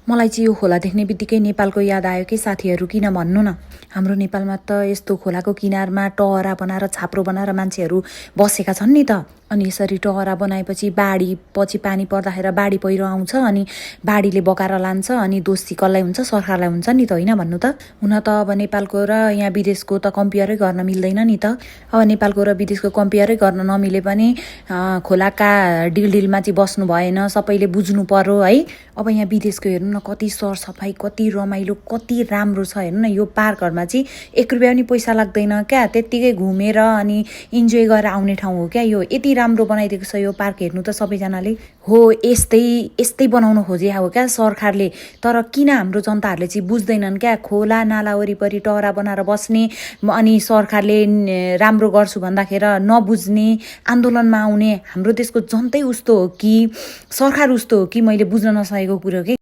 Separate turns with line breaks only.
मलाई चाहिँ यो खोला देख्ने बित्तिकै नेपालको याद आयो कि साथीहरू, किन भन्नु न। हाम्रो नेपालमा त यस्तो खोलाको किनारमा टहरा बनाएर छाप्रो बनाएर मान्छेहरू बसेका छन् नि त। अनि यसरी टहरा बनाएपछि बाढी पछि पानी पर्दाखेरि बाढी पहिरो आउँछ अनि बाढीले बगाएर लान्छ अनि दोषी कसलाई हुन्छ? सरकारलाई हुन्छ नि त, होइन भन्नु त। हुन त अब नेपालको र यहाँ विदेशको त कम्पेयरै गर्न मिल्दैन नि त। अब नेपालको र विदेशको कम्पेयरै गर्न नमिले पनि खोलाका डिलडिलमा चाहिँ बस्नु भएन, सबैले बुझ्नु पर्यो है। अब यहाँ विदेशको हेर्नु न, कति सरसफाइ, कति रमाइलो, कति राम्रो छ। हेर्नु न, यो पार्कहरूमा चाहिँ 1 रुपियाँ पनि पैसा लाग्दैन क्या, त्यत्तिकै घुमेर अनि इन्जोय गरेर आउने ठाउँ हो क्या यो। यति राम्रो बनाइदिएको छ यो पार्क, हेर्नु त सबैजनाले। हो, यस्तै बनाउन खोजे हो क्या सरकारले। तर किन हाम्रो जनताहरूले चाहिँ बुझ्दैनन् क्या? खोला नाला वरिपरि टहरा बनाएर बस्ने अनि सरकारले राम्रो गर्छु भन्दाखेरि नबुझ्ने, आन्दोलनमा आउने। हाम्रो देशको जनतै उस्तो हो कि सरकार उस्तो हो कि मैले बुझ्न नसकेको कुरो के।